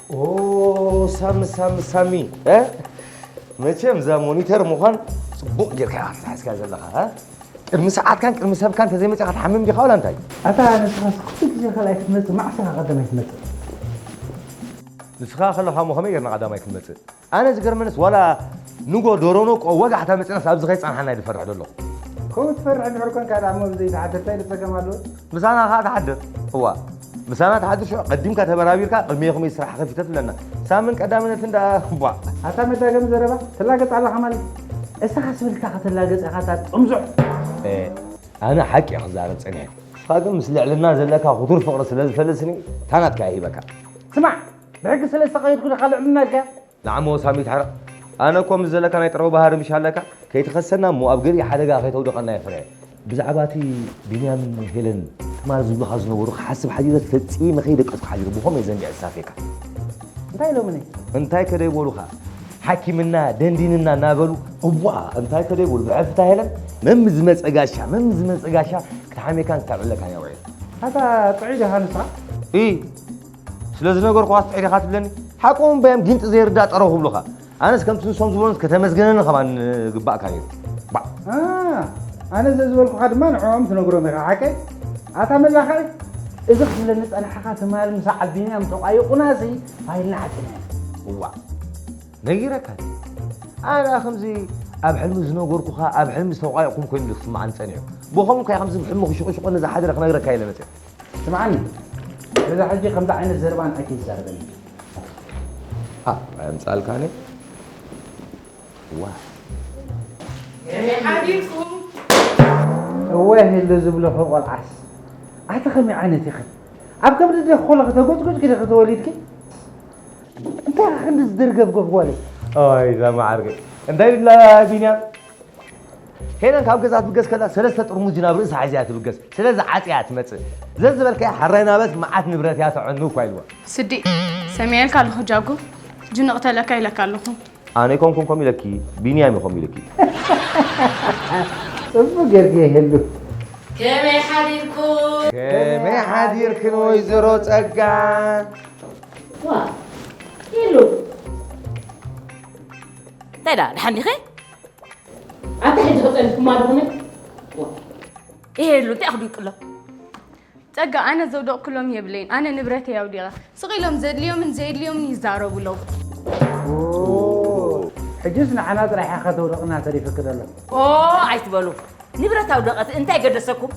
ኦ ሳሚ ሳሚ ሳሚ እ? መቸም እዛ ሞኒተር ምዃን ጽቡቕ ጌርካ ኢኻ ተታሒዝካ ዘለኻ እ? ቅድሚ ሰዓትካን ቅድሚ ሰብካን እንተዘይመጺኻ ትሓምም ዲኻ ዋላ እንታይ? ኣታ ንስኻስ ኩሉ ግዜ ካልኣይ ክትመጽእ መዓስ ኢኻ ቀዳማይ ትመጽእ? ንስኻ ከለኻ እሞ ከመይ ጌርና ቀዳማይ ክንመጽእ? ኣነ ዝገርመንስ ዋላ ንጎ ዶሮኖ ቆ ወጋሕታ መጺናስ ኣብዚ ከይጸንሓና ድፈርሕ ደለኹ። ከምኡ ትፈርሕ እንድሕር ኮንካ ደኣ እሞ ብዘይ ትሓድር እንታይ ዶ ጸገም ኣለዎ? ምሳና ከኣ ትሓድር። እዋ ምሳና ትሓድር ሽዑ ቀዲምካ ተበራቢርካ ቅድሜኹም እየ ስራሕ ከፊተ ትብለና። ሳምን ቀዳምነትን ደኣ ቧዕ። ኣታ መዳገሚ ዘረባ ትላገጽ ኣለኻ ማለት እዩ። እስኻ ስብልካ ክትላገጽ ኢኻ እታ ጥምዙሕ። ኣነ ሓቂ እየ ክዛረብ ጸኒሐ። ንስኻ ግን ምስ ልዕልና ዘለካ ክቱር ፍቕሪ ስለ ዝፈልስኒ እታ ናትካ እየ ሂበካ። ስማዕ ብሕጊ ስለ ዝተቐየድኩ ዲኻ ልዕልና ኢልካ? ንዓሞ ሳሚት ሓረቕ ኣነ እኮ ምስ ዘለካ ናይ ጥረው ባህሪ ምሽ ኣለካ ከይትኸሰና እሞ ኣብ ገሊእ ሓደጋ ከይተውድቐና እየ ፍርሐ። ብዛዕባ እቲ ቢንያምን ሄለን ትማል ዝብሉኻ ዝነበሩ ክሓስብ ሓዲረ ፈጺመ ከይደቀስኩ ሓዲረ ብኸመይ ዘንጊዐ ዝሳፈየካ። እንታይ ኢሎምኒ? እንታይ ከደይ በሉኻ ሓኪምና ደንዲንና እናበሉ እዋ እንታይ ከደይ በሉ ብሕፍታ ሄለን መም ዝመፀ ጋሻ መም ዝመፀ ጋሻ ክትሓሜካን ክተብዕለካን እያ ውዒላ። ኣታ ጥዑይ ዲኻ ንስኻ? ኢ ስለ ዝነገርኩኻስ ጥዒ ዲኻ ትብለኒ? ሓቆም እምበዮም ጊንጢ ዘይርዳእ ጠረው ክብሉኻ። ኣነስ ከምቲ ንሶም ዝበሉንስ ከተመስግነኒ ከማን ግባእካ ነይሩ። ባዕ። ኣ፣ ኣነ ዘዝበልኩኻ ድማ ንዕኦም ትነግሮም ኢኻ ሓቀይ? ኣታ መላኸዒ፣ እዚ ክትብለኒ ጸናሕኻ ትማል ምሳዕ ቢንያም ተቋይቑናሲ ፋይልና ዓጺና። እዋ፣ ነጊረካ። ኣነ ከምዚ ኣብ ሕልሚ ዝነገርኩኻ ኣብ ሕልሚ ዝተቋየቕኩም ኮይኑ ዝስምዓኒ ጸኒሑ። ብኸምኡ ከኣ ከምዚ ብሕልሚ ክሽቑሽቆኒ ዝሓድረ ክነግረካ ኢለ መጽእ። ስምዓኒ፣ በዛ ሕጂ ከምዚ ዓይነት ዘረባ ንዓይ ከይዛረበኒ። ሃ፣ ኣምጻልካኒ? ዋ። ከመይ ሓዲርኩም? እወ፣ ህሉ ዝብልኹ ቆልዓስ። ኣቲ ከመይ ዓይነት ኢኺ? ኣብ ከብዲ ዲኺ ኮለኺ ተጎጭጎጭኪ ዲኺ ተወሊድኪ? እንታይ ኢኺ ክንዲ ዝድርገብገብ ጓለይ? ኦይ፣ እዛ መዓርከይ። እንታይ ይብላ ቢንያም? ሄለን ካብ ገዛ ትብገስ ከላ ሰለስተ ጥርሙዝ ጅን ኣብ ርእሳ ሒዛ እያ ትብገስ። ስለዚ ዓጽያ እያ ትመጽእ። ዘዝበልካያ ሕራይ ናበል መዓት ንብረት እያ ተዕኑ እኳ ኢልዋ። ስዲ፣ ሰሚዐልካ ኣለኹ ጃጎ። ጅን እቕተለካ ኢለካ ኣለኹ። ኣነ ኣይኮንኩን ከምኡ ኢለኪ፣ ቢንያም እዩ ከምኡ ኢለኪ። ጽቡቕ ጌርኪ ይህሉ። ከመይ ሓዲርኩም? ከመይ ሓዲርክን ወይዘሮ ጸጋ? ዋ፣ ሄሉ። እንታይ ደኣ፣ ደሓን ዲኺ? ኣታ ሕጂ ክጸንሕኩም ኣለኹም? ዋ። ይሄ ሄሉ፣ እንታይ ክድውቅሎ? ጸጋ፣ ኣነ ዘውደቕኩሎም የብለይን። ኣነ ንብረተይ ኣውዲቐ። ስቕ ኢሎም ዘድልዮምን ዘየድልዮምን ይዛረቡ ኣለዉ። ኦ፣ ሕጅስ ንዓና ጥራሕ ኢኻ ከተውድቕና ተሪፍኪ ዘሎ። ኦ፣ ኣይትበሉ። ንብረት ኣውደቐት እንታይ ገደሰኩም?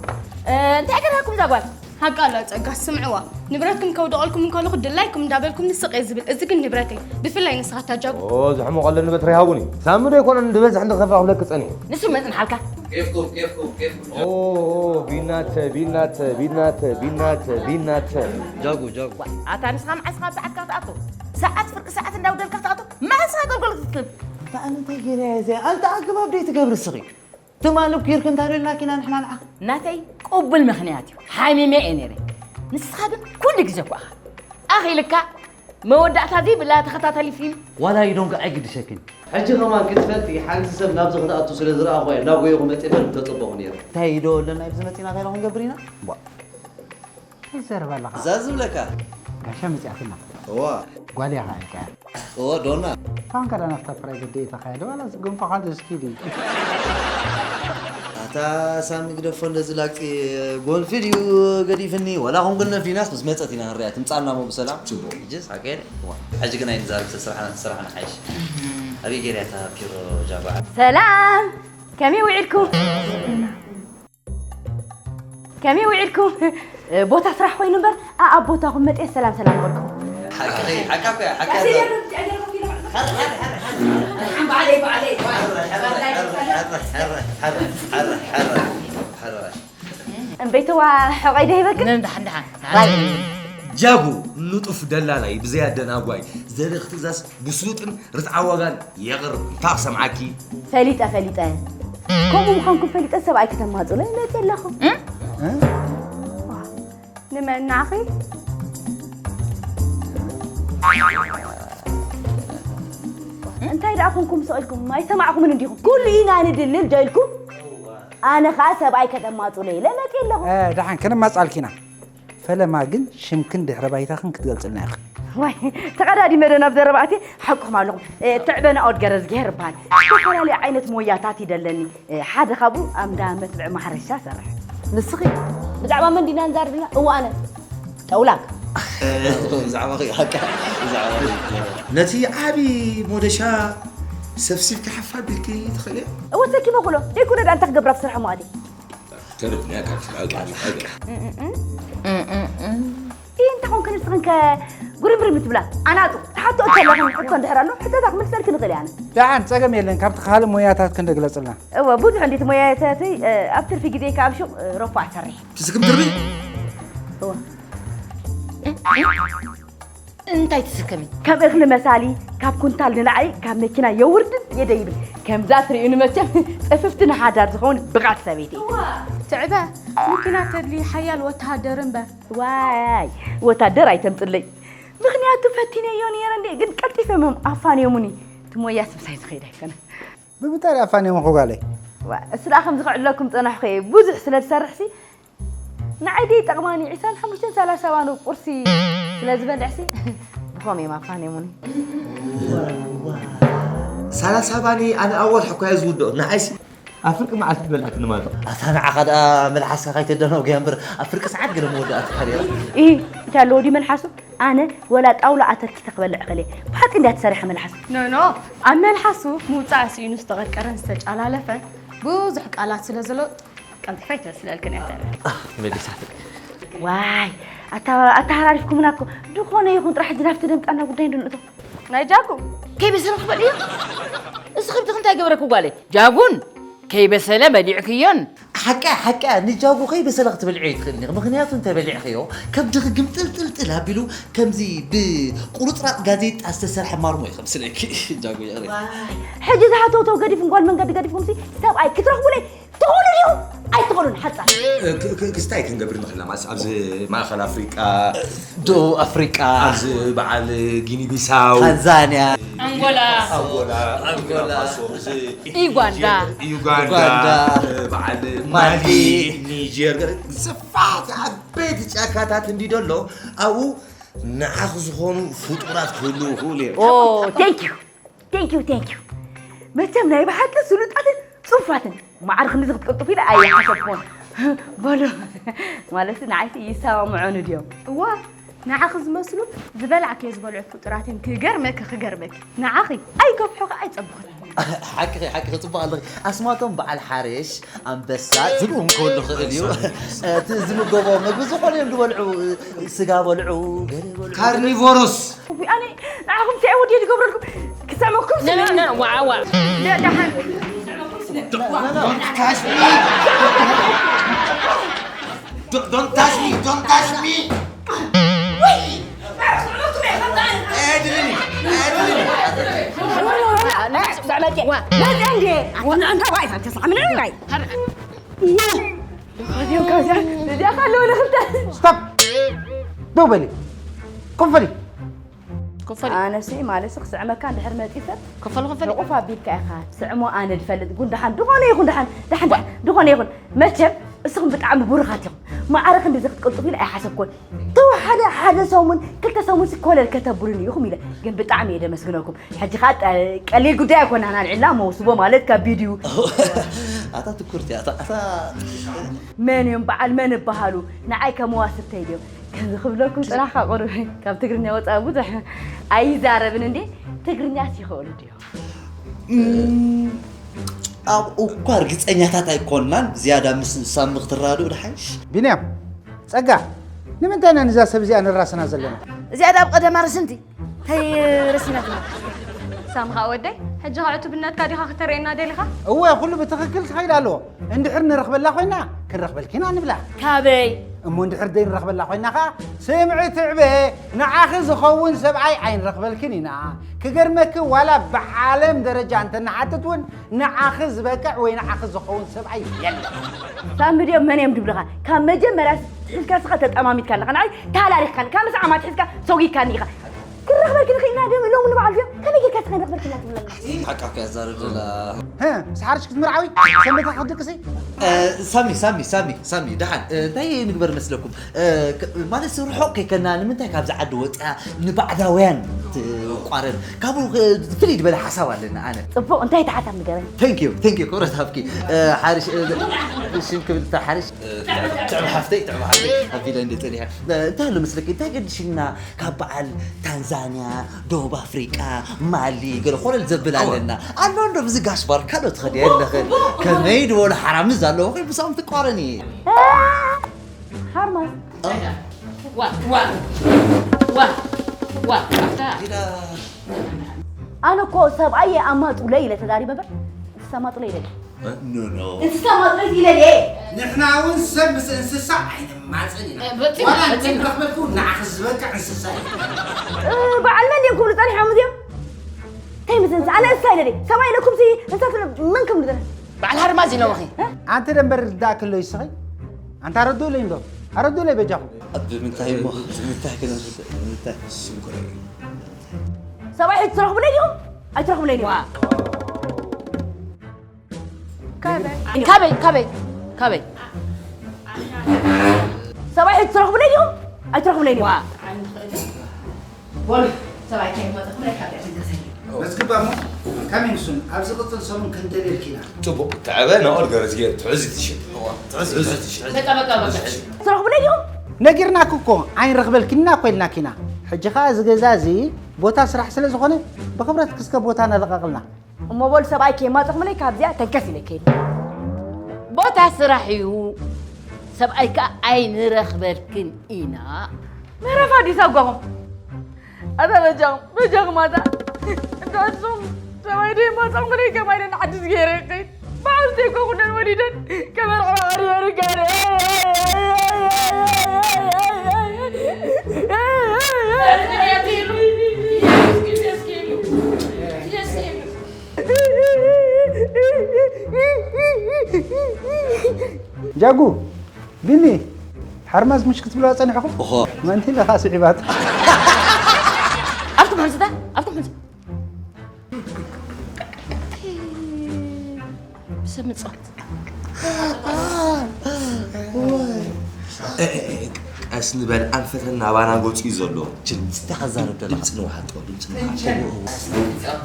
እ፣ እንታይ ገደሰኩም እዛ ጓል? ሓቃ ኣላ ጸጋ፣ ስምዕዋ። ንብረትኩም ከውደቐልኩም እንከለኹ ድላይኩም እንዳበልኩምኒ ስቕ እየ ዝብል። እዚ ግን ንብረተይ። ብፍላይ ንስኻ ታጃጉ። ኦ፣ ዝሕመቐለኒ በትሪ ሃቡኒ። ሳሚ ዶ ኣይኮነን ዝበዝሕ እንድኽፈል ክብለኪ ጸኒሑ። ንሱ መጽንሓልካ። ኬፍኩም፣ ኬፍኩም፣ ኬፍኩም። ኦ፣ ኦ፣ ቢናተ፣ ቢናተ፣ ቢናተ፣ ቢናተ፣ ቢናተ። ጃጉ፣ ጃጉ። ዋ፣ ኣታ ንስኻ መዓስ ካብ ሰዓትካ ትኣቱ? ሰዓት ፍርቂ ሰዓት እንዳውደልካ ትኣቱ? መዓስ ኢኻ ጎልጎል ክትክብ? ኣንታ ኣነ እንታይ ገይረ እየ እዚኣ? ኣንታ ኣገባብ ደይ ትገብሪ እስኺ? ትማሊ እኮ ጌርኪ እንተልዩልና ኪና ንሕና ንዓኺ። ናተይ ቅቡል ምኽንያት እዩ። ሓሚመ እየ ነይረ። ንስኻ ግን ኩሉ ግዜ እኮ ኢኻ። ኣኺልካ መወዳእታ ዘይብላ ተኸታታሊ ፊልም። ዋላ you don't ኣይግድሸክን። ሕጂ ከማን ክትፈልጢ ሓንቲ ሰብ ናብዚ ክትኣቱ ስለ ዝረኣኹ እየ እንዳጎየኹ መጺአ ፈልም ተጸበኹ ነይረ። እንታይ ዶ ኣለና ኣብዚ መጺና እንታይ ዶ ክንገብር ኢና? ቧ። እንታይ ትዛረብ ኣለኻ? እዛ ዝብለካ። ጋሻ መጺኣትና። እዋ። ጓል እያ ኸዓ ኢልካ። እዎ ዶና። ፋንካ ዳና ክታ ፕራይቬት ደይ ተኻየደ ዋላ ጎንፋኻ እስኪ ድዩ? ኣታ ሳሚ ግደፎ እንደዚ ላግጺ ጎንፊ ድዩ ገዲፍኒ ወላ ኹንግነ ፊናስ ምስ መጸት ኢና ንሪኣ ትምጻና ሞ ብሰላም። ጽቡቕ። ሕጅስ ሓቀይ ዋ። ሕጂ ግን ኣይንዛረብ ስራሕና ስራሕና ሓይሽ። ኣበይ ገይርያ እታ ፒሮ ጃጓ? ሰላም ከመይ ውዒልኩም? ከመይ ውዒልኩም? ቦታ ስራሕ ኮይኑ እምበር ኣኣብ ቦታኹም መጤ ሰላም ሰላም በልኩም። ሓቂ ሓቂ እኮ እያ፣ ሓቂ እያ። እምበይተዋ ሕቐይ ዶ ሂበክን? ንድሓን ድሓን። ራይ። ጃጉ ንጡፍ ደላላይ ብዘይ ኣደናጓይ ዘርኢ ክትእዛዝ ብስሉጥን ርትዓዊ ዋጋን የቕርብ። እንታይ ክሰምዓኪ? ፈሊጠ ፈሊጠ። ከምኡ ምዃንኩም ፈሊጠ ሰብኣይ ከተማጽሎ ይመጽእ ኣለኹ። እ? እ? ንመን ንዓኺ? እንታይ ደኣ ኮንኩም ስቕ ኢልኩም? ኣይሰማዕኩምን እንዲኹም? ኩሉ ኢና ንድልል ዶ ኢልኩም? ኣነ ኸኣ ሰብኣይ ከተማጽሎ ኢለ መጽእ ኣለኹ። እ፣ ደሓን ከነማጻልኪ ኢና። ፈለማ ግን ሽምክን ድሕረ ባይታኽን ክትገልጽልና ኢኺ። ዋይ፣ ተቐዳዲመ ዶ ናብ ዘረባ ኣትየ? ሓቅኹም ኣለኹም። እ፣ ትዕበ ናኦድ ገረዝግሄር እበሃል። ዝተፈላለዩ ዓይነት ሞያታት ይደለኒ። እ፣ ሓደ ካብኡ ኣብ እንዳ መትብዒ ማሕረሻ ሰርሕ። ንስኺ ብዛዕባ መን ዲና ንዛረብ ዲና? እወ ኣነ። ጠውላግ። ብዛዕባኺ ሓቂ፣ ብዛዕባኺ። ነቲ ዓቢ ሞደሻ ሰብሲብኪ ሓፍ ኣቢልኪ ትኽእልዮ? እወ፣ ሰኪመ ኩሎ። ደይኮነ ደኣ እንታይ ክገብር ኣብ ስራሕ እሞ ኣትየ? ተረድንያ ካብ ስራሕ። እ፣ እንታይ ኾንክን ንስኽን ከ ጉርምርም ትብላ? ኣናጡ፣ ትሓቶ እተለኽን ሕቶ እንድሕር ኣሎ፣ ሕቶታት ክምልሰልኪ ንኽእል እየ ኣነ። ደሓን፣ ጸገም የለን። ካብቲ ካልእ ሞያታት ክንደ ግለጽልና። እወ፣ ብዙሕ እንዴት ሞያታተይ፣ እ፣ ኣብ ትርፊ ግዜ ከኣ ኣብ ሹቕ፣ እ፣ ሮፋ እሰርሕ። ትስክም ትርቢ? እወ። እንታይ ትስከሚ? ከም እኽሊ መሳሊ፣ ካብ ኩንታል ንላዕሊ ካብ መኪና የውርድን የደይብን። ከምዛ ትርእዩኒ መቸም ጽፍፍቲ ንሓዳር ዝኸውን ብቕዓት ሰበይቲ እየ። ትዕበ፣ መኪና ተድሊ ሓያል ወተሃደር እምበር። ዋይ፣ ወታደር ኣይተምጽለይ። ምኽንያቱ ፈቲነዮ ነይረ እንዴ፣ ግን ቀልጢፎም እዮም ኣፋንዮሙኒ። እቲ ሞያስ ምሳይ ዝኸይድ ኣይኮነን። ብምንታይ ደኣ ኣፋንዮምኺ ጓለይ? ዋ፣ እሱ ደኣ ከምዚ ክዕለኩም ጸናሕኩ እየ። ብዙሕ ስለ ዝሰርሕሲ፣ ንዓይ ደይ ጠቕማኒ፣ ዒስራን ሓሙሽተን ሰላሳ ባኑ ቁርሲ ስለ ዝበልዕሲ፣ ብኸም እዮም ኣፋንዮሙኒ። ሰላሳ ባኒ ኣነ ኣዋል ሕኳ እየ ዝውድኦ። ንዓይሲ ኣብ ፍርቂ መዓልቲ ትበልዐክኒ ማለት እዩ። ኣታ ንዓኻ ደኣ መልሓስካ ከይተደናጉያ እምበር ኣብ ፍርቂ ሰዓት ገለ መወዳእትካ ነይራ። ኢ፣ እንታይ ኣለዎ ድዩ መልሓሱ? ኣነ ወላ ጣውላ ኣተርኪተ ክበልዕ እኽእል እየ። ብሓቂ እንድያ ትሰርሐ መልሓሱ። ኖ፣ ኖ፣ ኣብ መልሓሱ ምውጻእ ስኢኑ ዝተቐርቀረን ዝተጫላለፈን ብዙሕ ቃላት ስለ ዘሎ ቀልጢፋ ኣይትበስለልክን እያ ተብዕ። ኣህ፣ መሊሳትክ። ዋይ፣ ኣታ-፣ ኣተሃራሪፍኩምና እኮ። ዝኾነ ይኹን ጥራሕ ሕጂ ናብቲ ደምጣና ጉዳይ እንዶ ንእቶ። ናይ ጃጉ ከይበሰለ ክበልዕዮ? እስኺ ብትኽ እንታይ ገበረኩ ጓለይ? ጃጉን ከይበሰለ በሊዕክዮን? ሓቃ ሓቃ ንጃጉ ከይበሰለ ክትበልዕዮ ይትኽእልኒ ኢኺ። ምኽንያቱ እንተበሊዕኽዮ ከብድኺ ግምጥልጥልጥል ኣቢሉ ከምዚ ብቁርፅራፅ ጋዜጣ ዝተሰርሐ ማርሞ እዩ ከምስለኪ። ጃጉ ይቕሬታ። ሕጂ ዝሃተውተው ገዲፍኩም ጓል መንገዲ ገዲፍኩምሲ ሰብኣይ ክትረኽቡለይ ትኽእሉ ዲኹም ኣይትኽእሉን ሓፃር። ክ- ክ- ክስታይ ክንገብር ንኽእል ኢና ማለት ኣብዚ ማእኸል ኣፍሪቃ ደቡብ ኣፍሪቃ ኣብዚ በዓል ጊኒ ቢሳው ታንዛንያ ኣንጎላ ኣንጎላ ኣንጎላ ፋሶ እዚ ዩጋንዳ ዩጋንዳ ዩጋንዳ በዓል ማሊ ኒጀር ሰፋሕቲ ዓበይቲ ጫካታት እንዲ ደሎ ኣብኡ ንዓኽ ዝኾኑ ፍጡራት ክህልዉ ይኽእሉ እዮም thank you thank you thank you መቸም ናይ ብሓቂ ስሉጣትን ፅፉፋትን ማዕረ ክንድዚ ክትቅልጥፉ ኢለ ኣይሓሰብኩን በሉ ማለት ንዓይሲ ይሰማምዑኒ ድዮም እዋ ንዓኺ ዝመስሉ ዝበላዕክዮ ዝበልዑ ፍጡራት እዮም ክገርመኪ ክገርመኪ ንዓኺ ኣይከፍሑኺ ኣይፀብኹን ሓቅኺ ሓቅኺ ፅቡቅ ኣለኺ ኣስማቶም በዓል ሓርሽ ኣንበሳ ዝብኡ ክህሉ ክእል እዩ እቲ ዝምገቦ ምግቢ ዝኾነ እዮም ዝበልዑ ስጋ በልዑ ገለ በልዑ ካርኒቮሮስ ኣነ ንዓኹም እንታይ ወዲ ዝገብረልኩም ክሰመኩም ዋዓዋ ደሓን Don't touch me! Don't, don't touch me! Don't touch me! ስቶፕ! ደው በሊ። ኮፍ በሊ። ኮፈሊ። ኣነሲ ማለት ክስዕመካ እንድሕር መፂሰ ኮፈሊ ኮፈሊ። ሕቑፍ ኣቢልካ ኢኻ ስዕሞ ኣነ ድፈልጥ ጉን ደሓን ዝኾነ ይኹን ደሓን ደሓን ዝኾነ ይኹን መቸም እስኹም ብጣዕሚ ብሩኻት ኢኹም። ማዕረ ክንድዚ ክትቅልጥፉ ኢለ ኣይሓሰብኩን። ተው ሓደ ሓደ ሰሙን ክልተ ሰሙን ሲ ኮለል ከተብሉኒ ኢኹም ኢለ ግን ብጣዕሚ እየ ደመስግነኩም። ሕጂ ኸዓ ቀሊል ጉዳይ ኣይኮናን ኣልዒልና መውስቦ ማለት ከቢድ እዩ። ኣታ ትኩርቲ ኣታ ኣታ መን እዮም በዓል መን እበሃሉ ንዓይ ከመዋስብተይ ድዮም ከምዚ ክብለኩም ፅናሕካ ቁሩብ ካብ ትግርኛ ወፃኢ ብዙሕ ኣይዛረብን እንዴ ትግርኛስ ይኽእሉ ድዮም ኣብ እኳ ርግፀኛታት ኣይኮንናን ዝያዳ ምስ ሳሚ ክትራድኡ ድሓይሽ ቢንያም ፀጋ ንምንታይ ኢና ንዛ ሰብ እዚኣ ንራስና ዘለና እዚኣ ዳብ ቀደማ ርስንቲ እንታይ ረሲናትና ሳምኻ ወደይ ሕጂ ኸ ዕቱብነትካ ዲኻ ክተርእየና ደሊኻ እወ ኩሉ ብትኽክል ክኸይድ ኣለዎ እንድሕር ንረኽበላ ኮይና ክንረኽበልኪና ንብላ ካበይ እሞ እንድሕር ዘይንረኽበላ ኮይና ኸዓ ስምዒ ትዕበ ንዓኺ ዝኸውን ሰብኣይ ኣይንረኽበልክን ኢና ክገርመኪ ዋላ ብዓለም ደረጃ እንተንሓትት እውን ንዓኺ ዝበቅዕ ወይ ንዓኺ ዝኸውን ሰብኣይ የለን። ሳሚ ድዮም መን እዮም ድብልኻ? ካብ መጀመርያ ትሒዝካ ስኻ ተጠማሚትካ ኣለኻ ንዓይ ተሃላሊኽካኒ ካብ ምስዓም ኣትሒዝካ ሰጒግካኒ ኢኻ። ክንረኽበልኪ ንኽእል ኢና ድዮም ኢሎም ንበዓል ድዮም ከመይ ጌርካ ስኻ ንረኽበልኪ ኢና ትብለና? ሓቃ ከ ያዛርብ ዘላ ሀ፣ ምስ ሓርሽ ክትምርዓዊ? ሰንበታ ክትድቅሲ? ሳሚ ሳሚ ሳሚ ሳሚ፣ ደሓን እንታይ ንግበር መስለኩም? ማለት ርሑቕ ከይከና ንምንታይ ካብዚ ዓዲ ወፅያ ንባዕዳውያን ትቋረን? ካብኡ ፍልይ ዝበለ ሓሳብ ኣለና። ኣነ ፅቡቕ እንታይ ተሓሳብ ንገረኝ። Thank you thank you ክብረት ሃብኪ። ሓርሽ ሽም ክብል ሓርሽ ጥዕም ሓፍተይ ጥዕም ሓፍተይ ኣቢለ እንደ ፀኒሐ እንታይ ኣሎ መስለኪ እንታይ ገድሽና ካብ በዓል ታንዛንያ፣ ደቡብ ኣፍሪቃ፣ ማሊ ገለ ኮለል ዘብል ኣለና ኣሎ እንዶ ብዚ ጋሽ ባርካ ዶ ትኸዲ ኣለኽን? ከመይ ድበሉ ሓራምዝ ኣለዎ ኸይ ብሳም ትቋረኒ። ሓርማዝ ኣነ እኮ ሰብኣየ ኣማጡለይ ኢለ ተዛሪበ በር እንስሳ ማጡለይ ኢለ ኖ ኖ እንስሳ ማጡለይ ኢለ ንሕና እውን ሰብ ምስ እንስሳ ኣይንማፀን ኢና። ዋላ እንተይረኽበልኩ ንዓኺ ዝበቅዕ እንስሳ እዩ። በዓል መን ድዮም ክብሉ ጸኒሖም እዚኦም? እንታይ ምስ እንስሳ ኣነ እንስሳ ኢለ ድየ ሰብኣይ ኢለኩም ሲ እንስሳ መን ከም ንገረ በዓል ሃርማዝ ኢሎምኺ። ኣንተ ደንበር ርዳእ ክሎ ይስኸይ ኣንታ ረዱለይ እንዶ ኣረዱለይ በጃኹም። ብምንታይ እሞ ብምንታይ ክነስተ ብምንታይ ሽንኩረ ሰብኣይ ሕጂ ትረኽቡለይ ዲኹም ኣይትረኽቡለይ ዲኹም? ካበይ ካበይ ካበይ ሰብኣይ ሕጂ ትረኽቡለይ ዲኹም ኣይትረኽቡለይ ዲኹም? በሉ ሰብኣይ ከይመፀኹም ናይ ካብ ደስ መዝግባ እሞ ከመይ ንሱን ኣብ ዝቕፅል ሰሙን ክንደልየልኪ ኢና። ፅቡቕ ተዕበ ናኦል ገረዝጌ ትሕዚ ትሽል ትሕዚ ትሽል በቃ በቃ በቃ ትረኽቡለይ ዲኹም? ነጊርናኪ እኮ ኣይንረኽበልኪና እኮ ኢልናኪና። ሕጂ ኸዓ እዚ ገዛ እዚ ቦታ ስራሕ ስለ ዝኾነ ብኽብረት ክስከ ቦታ ነለቐቕልና። እሞ በሉ ሰብኣይ ከየማፀኹምለይ ካብዚኣ ተንከስ ኢለ ከይድ። ቦታ ስራሕ እዩ ሰብኣይ ከዓ ኣይንረኽበልክን ኢና። ምዕራፍ ኣዲስ ኣጓኹም ኣታ በጃኹም በጃኹም ኣታ እንዳ ንስኹም ሰብኣይ ደየማፀኹምለይ ከማይ ኢለ ንዓዲስ ገይረ ይኸይድ። በዓል ዘይኮ ኩለን ወሊደን ከመርዓዋ ኣርየሩ ጋር ጃጉ ቢኒ ሓርማዝ ምሽ ክትብልዋ ጸኒሕኹም? እኾ። መንቲ ለኻ ስዒባት። ኣብቲ ምሕንስታ ኣብቲ ምሕንስታ ሰብ ምፅዋት ቀስ ንበል ኣንፈተን ናባና ገፁ እዩ ዘሎ። ችል ስታ ከዛረብ ደለኻ ድምፂ ንውሓጦ ድምፂ ንውሓጦ።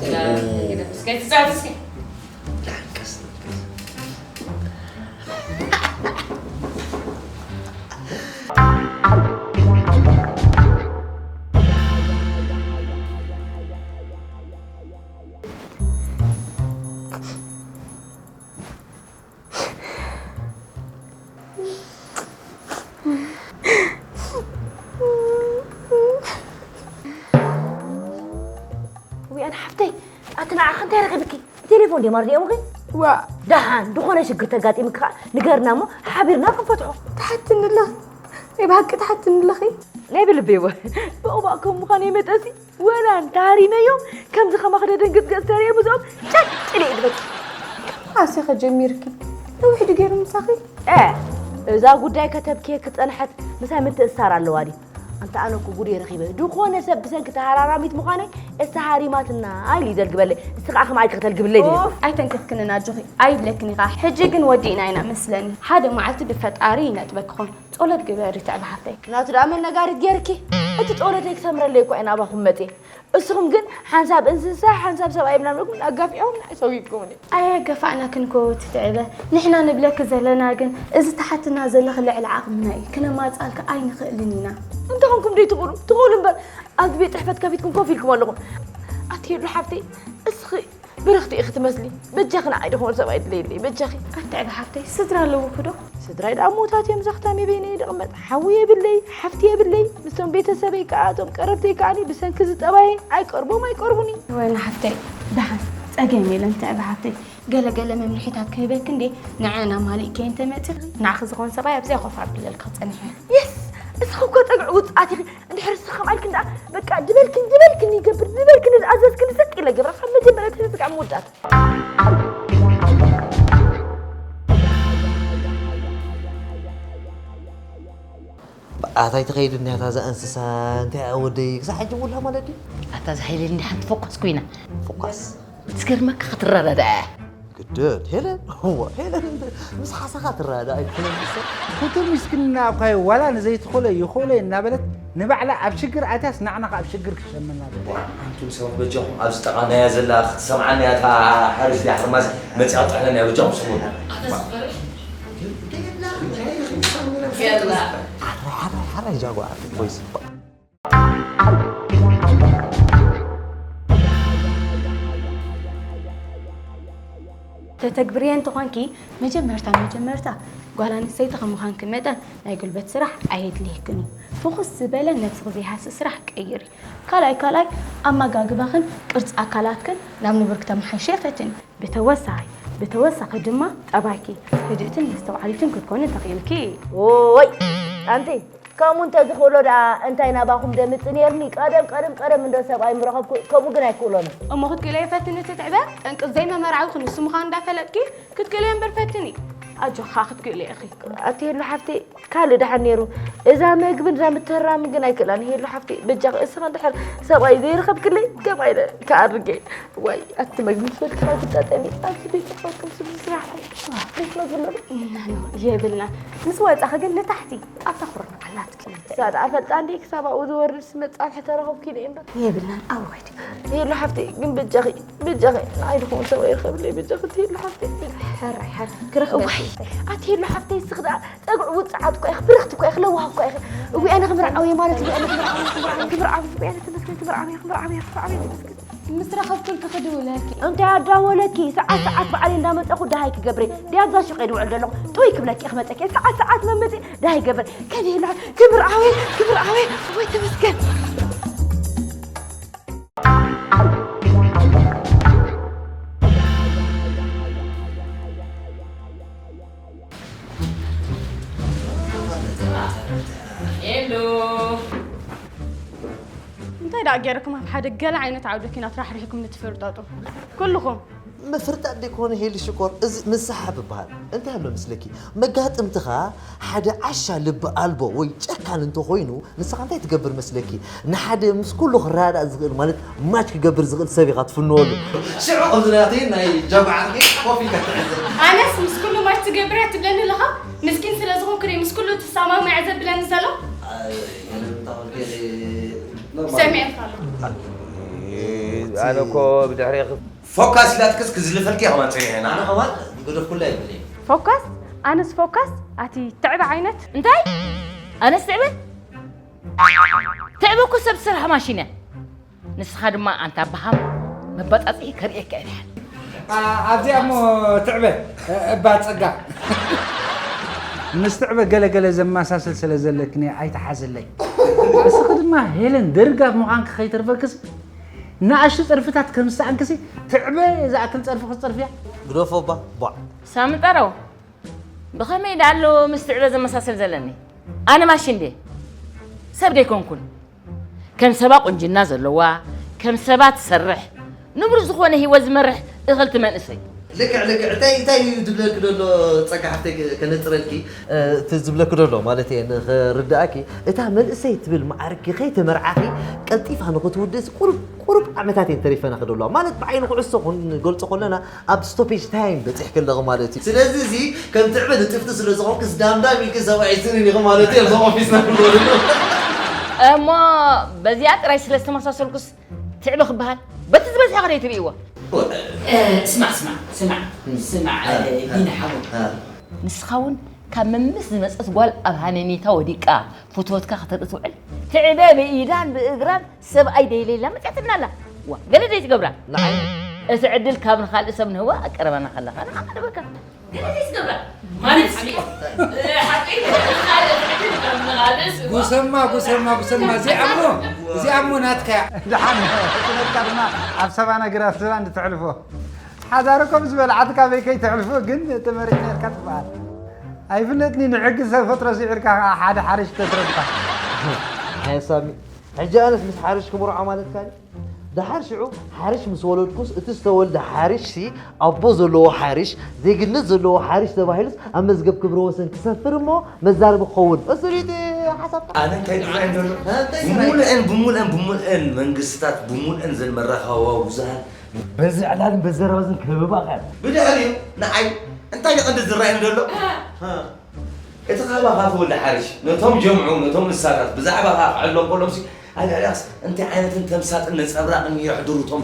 ወይ ኣነ ሓፍተይ ኣቲ ንዓኺ እንታይ ረኺብኪ? ቴሌፎን ድዮም ኣርዲኦምኺ? ዋ ደሓን ዝኾነ ሽግር ተጋጢምኪ ከዓ ንገርና እሞ ሓቢርና ክንፈትሖ። ትሓትኒ ኣለኺ ናይ ብሓቂ ትሓትኒ ኣለኺ። ናይ ብልበይ እወ ብቕባእ ከም ምዃነይ መጠሲ ወላ እንተሃሪመዮም ከምዚ ከማኺ ደደንግፅ ገፅ ተርእየ ምስኦም ጨጭ ኢለ እየ ዝበኪ። ኣሴኸ ጀሚርኪ ነዊሕ ድዩ ገይሩ ምሳኺ? እ እዛ ጉዳይ ከተብክየኪ ዝፀንሐት ምሳይ ምትእስሳር ኣለዋ ድዩ? ኣንታ ኣነ እኮ ጉደይ ረኺበ ዝኾነ ሰብ ብሰንኪ ተሃራራሚት ምዃነይ እሳ ሃሪማትና ኢሉ እዩ ዘልግበለይ። እስኺ ከዓ ከምኣ ኢልኪ ክተልግብለይ ድዩ? ኦፍ ኣይተንክፍክንን ኣጆኺ ኣይብለክን ኢኻ። ሕጂ ግን ወዲእና ኢና መስለኒ። ሓደ መዓልቲ ብፈጣሪ ይነጥበኪ ኾን። ጸሎት ግበሪ ትዕቢ ሓፍተይ። ናቱ ደኣ መን ነጋሪት ጌርኪ? እቲ ጸሎተይ ክሰምረለይ እኳ እየ ናባኹም መጽየ። እስኹም ግን ሓንሳብ እንስሳ ሓንሳብ ሰብኣይ ምናምን ኢልኩም ኣጋፊዕኹም ንዓይ ሰጒግኩምኒ። ኣየገፋእናክን እኮ እቲ ትዕበ ንሕና ንብለኪ ዘለና ግን እዚ ትሓትና ዘለኺ ልዕሊ ዓቕምና እዩ ክነማጽኣልኪ ኣይንኽእልን ኢና። እንተኾንኩም ደይ ትኽእሉ ትኽእሉ እምበር ኣብዚ ቤት ጽሕፈት ከፊትኩም ኮፍ ኢልኩም ኣለኹም። ኣቲ ሄሉ ሓፍተይ እስኺ ብርኽቲ ኢኺ ትመስሊ። በጃኺ ንዓይ ድኾን ሰብኣይ ድለይለይ በጃኺ። ኣትዕቢ ሓፍተይ ስድራ ኣለውኺ ዶ? ስድራይ ደኣ ምዉታት እዮም ዛኽታም የበይነ እየ ድቕመጥ ሓዊ የብለይ ሓፍቲ የብለይ ምስቶም ቤተሰበይ ከኣ እቶም ቀረብተይ ከኣኒ ብሰንኪ ዝጠባየይ ኣይቀርቦም ኣይቀርቡኒ። ወይኒ ሓፍተይ ደሓን ጸገም የለን ትዕቢ ሓፍተይ ገለ ገለ መምርሒታት ክህበኪ እንዴ ንዐን ኣማሊእኪ እንተመጺኺ ንዓኺ ዝኾን ሰብኣይ ኣብዚኣ ኮፍ ኣብለልኪ ክጸንሕ እየ። የስ እስኺ እኮ ጸግዒ ውጽኣት ኢኺ እንድሕር እስኺ ከምኣ ኢልክን ደኣ በቃ ድበልክን ድበልክን ይገብር ድበልክን ዝኣዘዝክን ስቅ ኢለ ገብራ ካብ መጀመርያ ተስጋዕ ምውዳት። ኣታይ ትኸይድ እኒያ እታ እዛ እንስሳ እንታይ ወደይ ክሳብ ሕጂ ውላ ማለት ድዩ? ኣታ እዛ ሃይለ እንዲ ሓንቲ ፎኳስ ኮይና ፎኳስ ትገርመካ ክትረዳዳ እያ። ግደድ ሄለን፣ እዋ ሄለን ምስ ሓሳኻ ትረዳእ ኣይኮነን። ምስ ኮንቶ ምስክና እኳ ዋላ ንዘይትኾሎ ይኾሎ እናበለት ንባዕላ ኣብ ሽግር ኣትያስ ንዓና ኣብ ሽግር ክሸመና። ኣንቱም ሰባት በጃኹም ኣብዚ ጠቓ ናያ ዘላ ክትሰምዓና እያ። እታ ሓሪስ ድያ ሓርማዝ መፂኣ ጥዕለና እያ። በጃኹም ስሙ። ሓራ ሓራ ሓራ ጃጓ ኮይስ ተተግብርየ እንተኾንኪ መጀመርታ መጀመርታ ጓል ኣንስተይቲ ከም ምዃንኪ መጠን ናይ ጉልበት ስራሕ ኣየድልየክን እዩ። ፍኹስ ዝበለ ነብስኺ ዘይሃስእ ስራሕ ቀይሪ። ካልኣይ ካልኣይ ኣመጋግባኽን ቅርፂ ኣካላትክን ናብ ንቡር ክተመሓይሽዮ ፈትኒ። ብተወሳኺ ብተወሳኺ ድማ ጠባይኪ ህድእትን መስተውዓሊትን ክትኮኒ ተኽኢልኪ። ኦይ ኣንቲ ከምኡ እንተዝኽእሎ ደኣ እንታይ ናባኹም ደምጽ ነርኒ ቀደም ቀደም ቀደም እንዶ ሰብኣይ ምረኸብኩ ከምኡ ግን ኣይክእሎን። እሞ ክትክእለዮ ፈትኒ እቲ ትዕበ ጠንቂ ዘይመመርዓዊ ክንሱ ምዃኑ እንዳፈለጥኪ ክትክእለዮ እምበር ፈትኒ። ኣጆኻ ክትክእለዮ ኢኺ። ኣቲ ሄሉ ሓፍተይ ካልእ ደሓን ነይሩ እዛ መግብን እዛ ምትህራምን ግን ኣይክእላን። ሄሉ ሓፍተይ በጃኺ እስኻ እንድሕር ሰብኣይ ዘይረኸብክለይ ከምኣ ኢለ ክኣርግ እየ። ዋይ ኣቲ መግቢ ዝበልክኻ ግጣጠሚ ኣብዚ ቤት ጽሕፈት ከም ስሙ ስራሕ ቤት መግቢ ኣለዶ? እና ነው የብልናን ምስ ወጻኺ ግን ንታሕቲ ኣብታ ኩርናዕ ኣላትኪ። ንሳ ደኣ ፈልጣ እንድየ ክሳብ ኣብኡ ዝወርድ መጻብሒ ተረኸብኩ ኢለ እየ እምበር። የብልናን ኣብኡ ከይዲ። ሄሉ ሓፍተይ ግን በጃኺ በጃኺ ንዓይ ድኸውን ሰብኣይ ርኸብለይ በጃኺ ሄሉ ሓፍተይ። ሕራይ ሕራይ ክረኽበኪ። እዋይ ኣቲ ሄሉ ሓፍተይ እስኺ ደኣ ጸግዒ ውጽዓት እኮ ኢኺ ብርኽቲ እኮ ኢኺ ለዋህ እኮ ኢኺ። እዋይ ኣነ ክምርዓው እየ ማለት እዋይ ኣነ ክምርዓው እየ ክምርዓው እየ ክምርዓው እየ እዋይ ኣነ ተመስገን ክምርዓው እየ ክምርዓው እየ ክምርዓው እየ ተመስገን። ምስ ረኸብኩልኪ ክድውለኪ። እንታይ ኣዳወለኪ? ሰዓት ሰዓት ባዕለይ እንዳመጸኹ ደሃይ ክገብር እየ። ድያ ኣብዛ ሹቕ እየ ድውዕል ዘለኹ? ጥውይ ክብለኪ እየ ክመጸኪ እየ። ሰዓት ሰዓት መመጺ ደሃይ ይገብር። ከመይ ኢላ ክብር ኣወይ ክብር ኣወይ ወይ ተመስገን። እንታይ ደኣ ገይርኩም ኣብ ሓደ ገለ ዓይነት ዓውደ ኲናት ራሕሪሕኩም ንትፍርጠጡ ኩልኹም? ምፍርጣጥ ደይኮነ ሄሊ ሽኮር፣ እዚ ምስሓብ ይበሃል። እንታይ ኣሎ መስለኪ? መጋጥምትኻ ሓደ ዓሻ ልቢ ኣልቦ ወይ ጨካን እንተኾይኑ ንስኻ እንታይ ትገብር መስለኪ? ንሓደ ምስ ኩሉ ክረዳዳእ ዝኽእል ማለት ማች ክገብር ዝኽእል ሰብ ኢኻ ትፍንወሉ። ሽዑ ከምዚ ናተይ ናይ ጃምዓ ርቂ ኮፍ ኢልካ ትሕዝ። ኣነስ ምስ ኩሉ ማች ትገብር እያ ትብለኒ ኣለኻ? ምስኪን ስለ ዝኾንኩ ድየ ምስ ኩሉ ትሰማማዕ እያ ዘብለኒ ዘሎ? ሰሚዐካ ኣለኹ። ኣነ እኮ ብድሕሬኺ ፎካስ ኢላትክስ ክዝልፈልኪ እየ ከማን ፀኒሐ። ንዓና ከማን ዝገደፍኩላ የብለይ። ፎካስ? ኣነስ ፎካስ? ኣቲ ትዕበ ዓይነት? እንታይ? ኣነስ ትዕበ? ትዕበ እኮ ሰብ ዝሰርሓ ማሽን እያ። ንስኻ ድማ ኣንታ በሃም መባፃፅዒ ከርእየካ እየ ደሓን። ኣብዚኣ እሞ ትዕበ እባ ፀጋ። ምስ ትዕበ ገለ ገለ ዘመሳስል ስለ ዘለክኒ ኣይትሓዝለይ። እስኺ ድማ ሄለን ደርጋፍ ምዃንኪ ከይተርፈክስ ንኣሽቱ ፀርፍታት ከም ዝሰኣንክሲ ትዕበ ዝኣክል ፀርፊ ክትፀርፍያ? ግደፎ እባ ቧዕ። ሳምጠረው ብኸመይ ደኣ ኣሎ ምስ ትዕበ ዘመሳስል ዘለኒ? ኣነ ማሽን ድየ? ሰብ ደይኮንኩን። ከም ሰባ ቁንጅና ዘለዋ፣ ከም ሰባ ትሰርሕ፣ ንቡር ዝኾነ ህይወት ዝመርሕ እኽልቲ መንእሰይ። ልክዕ ልክዕ እንታይ እንታይ እዩ ዝብለኪ ዘሎ ጸጋ ሓፍተይ ከነጽረልኪ እቲ ዝብለኪ ዘሎ ማለት እየ ንኽርድኣኪ እታ መንእሰይ ትብል መዓርግኪ ከይተመርዓኺ ቀልጢፋ ንኽትውድእሲ ቁሩብ ቁሩብ ዓመታት እየን ተሪፈናኺ ዘለዋ ማለት ብዓይኒ ኩዕሶ ክንገልጾ ከለና ኣብ ስቶፔጅ ታይም በጺሕኪ ኣለኺ ማለት እዩ ስለዚ እዚ ከም ትዕበ ንጥፍቲ ስለ ዝኾንኪ ዝዳምዳም ኢልኪ ሰብኣይ ስንን ኢኺ ማለት እዩ ኣብዞም ኦፊስና ክንገብር እሞ በዚኣ ጥራይ ስለ ዝተመሳሰልኩስ ትዕበ ክበሃል በቲ ዝበዝሐ ከደይ ትርእይዎ ስማዕ ስማዕ ስማዕ ስማዕ ቢኒ ሓወይ ንስኻ እውን ካብ መምስ ዝመፀት ጓል ኣብ ሃነኔታ ወዲቃ ፍትወትካ ከተርኢ ትውዕል ትዕበ ብኢዳን ብእግራን ሰብኣይ ደይለላ መፅያትልና ኣላ ዋ ገለ ደይ ትገብራ ንዓይ እቲ ዕድል ካብ ንካልእ ሰብ ንህዋ ቀረባና ከለካ ንዓኻ ንበካ ገለ ደይ ትገብራ ማለት ስሚ ሓቂ ጉሰማ ጉሰማ ጉሰማ እዚኣሞ እዚኣሞ ናትካ እያ ደሓን ስነትካ ድማ ኣብ ሰባና ግራት ዝባ እንድትሕልፎ ሓዳርኮ ምስ በልዓት ካበይ ከይትሕልፎ ግን ተመሪጽ ነርካ ትበሃል ኣይፍለጥኒ ንሕጊ ሰብ ፈጥሮ ስዒርካ ከዓ ሓደ ሓርሽ ተትረብካ ሓሳሚ ሕጂ ኣነስ ምስ ሓርሽ ክምርዖ ማለትካ ድዩ? ደሓር ሽዑ ሓርሽ ምስ ወለድኩስ እቲ ዝተወልደ ሓርሽ ሲ ኣቦ ዘለዎ ሓርሽ ዜግነት ዘለዎ ሓርሽ ተባሂሉስ ኣብ መዝገብ ክብረ ወሰን ክሰፍር እሞ መዛረቢ ክኸውን እሱ ድዩ እቲ ሓሳብካ? ኣነ እንታይ ጥራይ ዘሎ ብሙሉአን ብሙሉአን ብሙሉአን መንግስትታት ብሙሉአን ዘን መራኸቢ ብዙሃን በዚ ዕላልን በዚ ዘረባዝን ከበባ ኸ? ብድሕሪኡ ንዓይ እንታይ ደቐንዲ ዝረኣየኒ ዘሎ? ሃ። እቲ ካባኻ ተወልደ ሓርሽ ነቶም ጀምዑ፣ ነቶም እንስሳታት ብዛዕባኻ ክዕሎ ከሎምሲ፣ ኣብ ልዕሊኻስ እንታይ ዓይነትን ተምሳጥን ነጸብራቕን የሕድሩ እቶም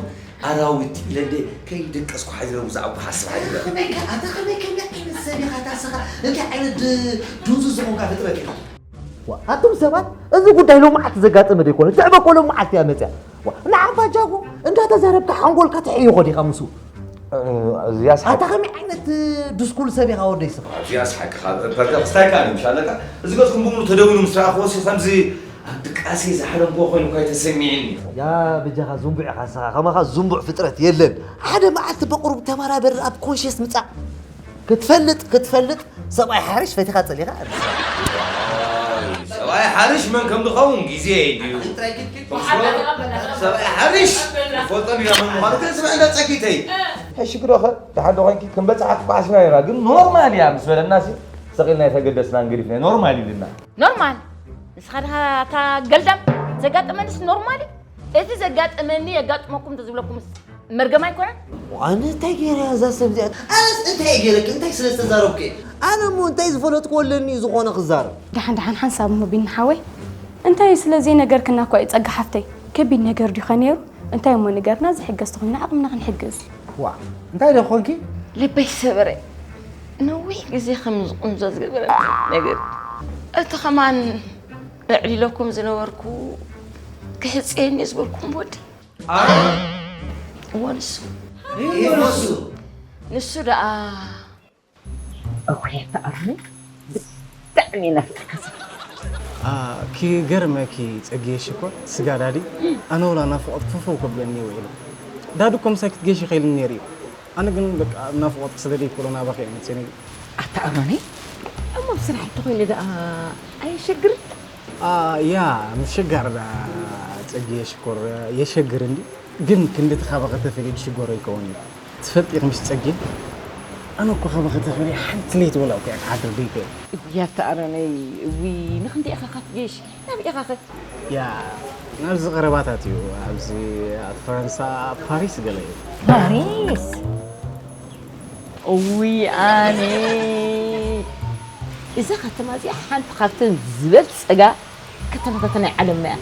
ኣራዊት ኢለ እንደ ከይደቀስኩ ሓዲረ፣ ብዛዕባኻ ክሓስብ ሓዲረ። ከመይ ከ-፣ ኣታ ከመይ፣ ከመይ ዓይነት ሰብ ኢኻ ኣታ ንስኻ? እንታይ ዓይነት ድ-፣ ድንዙዝ ዝኾንካ ፍጥረት ኢኻ? ዋ፣ ኣቱም ሰባት፣ እዚ ጉዳይ ሎማዓልቲ ዘጋጠመ ደይኮነ፣ ትዕበ እኮ ሎማዓልቲ እያ መፅያ። ዋ፣ ንዓኻ ጃጎ እንዳተዛረብካ ሓንጎልካ ትሕይኾ ዲኻ ምስኡ? እ፣ እዚያስ ሓቂ። ኣታ ከመይ ዓይነት ድስኩል ሰብ ኢኻ ወደይ ስኻ? እዚያስ ሓቂ ካብ ፐርተ ክስታይ ካን ምሽ ኣለካ። እዚ ገጽኩም ብምሉ ተደዊሉ ምስ ረኣኽዎ ሲ ከምዚ ኣብ ድቃሴ ዝሓለምክዎ ኮይኑ እኳ ተሰሚዕኒ። ያ በጃኻ ዝንቡዕ ኢኻ ስኻ፣ ከማኻ ዝንቡዕ ፍጥረት የለን። ሓደ መዓልቲ በቁሩብ ተመራበር ኣብ ኮንሽስ ምጻእ። ክትፈልጥ፣ ክትፈልጥ፣ ሰብኣይ ሓርሽ ፈቲኻ ጸሊኻ። ሰብኣይ ሓርሽ መን ከም ዝኸውን ግዜ እዩ ድዩ? ሰብኣይ ሓርሽ ፈልጦ ዲና መን ምዃኑ ግን ስምዕ እንዳ ጸጊተይ። ሕሽ ግዶ ኸ፣ ደሓን ዶ ኾንኪ? ክንበጽሓ ክበዓስና ኢና፣ ግን ኖርማል እያ ምስ በለና ሲ፣ ሰቒልና የተገደስና እንግዲህ ኖርማል ኢልና። ኖርማል? ንስኻ ድኻ እታ ገልዳም ዘጋጠመንስ ኖርማል እዩ? እዚ ዘጋጠመኒ የጋጥመኩም እንተዝብለኩምስ መርገም ኣይኮነን? ኣነ እንታይ ገይረ እያ እዛ ሰብ እዚኣ? ኣነስ እንታይ ገይረኪ? እንታይ ስለ ዝተዛረብኩ እየ? ኣነ እሞ እንታይ ዝፈለጥኩ ኣለኒ ዝኾነ ክዛረብ? ደሓን ደሓን ሓንሳብ እሞ ቢኒ ሓወይ፣ እንታይ ስለ ዘይነገርክና እኮ እዩ ጸጋ ሓፍተይ። ከቢድ ነገር ድዩ ከ ነይሩ? እንታይ እሞ ንገርና፣ ዝሕገዝ ተኾይንና ዓቕምና ክንሕግዝ። ዋ፣ እንታይ ዶ ኮንኪ? ልበይ ሰበረ። ነዊሕ ግዜ ከም ዝቕንዞ ዝገበረ ነገር። እቲ ከማን እዕሊለኩም ዝነበርኩ ክሕጽየኒ ዝበልኩም ወዲ። ኣረ! እዎ ንሱ። ይህ ንሱ። ንሱ ደኣ እውይ፣ ኣታ ኣሮኒ፣ ብጣዕሚ ናፊቐካ። አ፣ ክገርመኪ ጸግየ ሽኮር፣ ስጋ ዳዲ፣ ኣነ ወላ ናፍቖት ፈፈው ከብለኒ ውዒሉ። ዳዲ እኮ ምሳይ ክትገይሺ ከይልኒ ነይሩ እዩ። ኣነ ግን በቃ ናፍቖት ስለ ዘይክእሎ ናባኺ እየ መጽየ ነይሩ። ኣታ ኣሮኒ፣ እሞ ብስራሕ እንተኾይኑ ደኣ ኣየሸግርን? አ፣ ያ፣ ምሽጋር ደኣ ጸግየ ሽኮር የሸግር እንዲ። ግን ክንድቲ ካባኺ ተፈልየ ዝሽገሮ ይከውን እዩ። ትፈልጢ ኢኺ ምሽ ጸጌ? ኣነ እኮ ካባኺ ተፈልየ ሓንቲ ለይቲ ወላ እኮ እየ ክሓድር ዘይክእል። እውይ ኣታ ኣረነይ፣ እውይ ንኽንደይ ኢኻ ካትጌሽ? ናበይ ኢኻ ኸ? ያ፣ ናብዚ ቀረባታት እዩ። ኣብዚ ኣብ ፈረንሳ፣ ኣብ ፓሪስ ገለ እዩ። ፓሪስ? እውይ ኣነ፣ እዛ ከተማ እዚኣ ሓንቲ ካብተን ዝበልጸጋ ከተማታት ናይ ዓለምና እያ።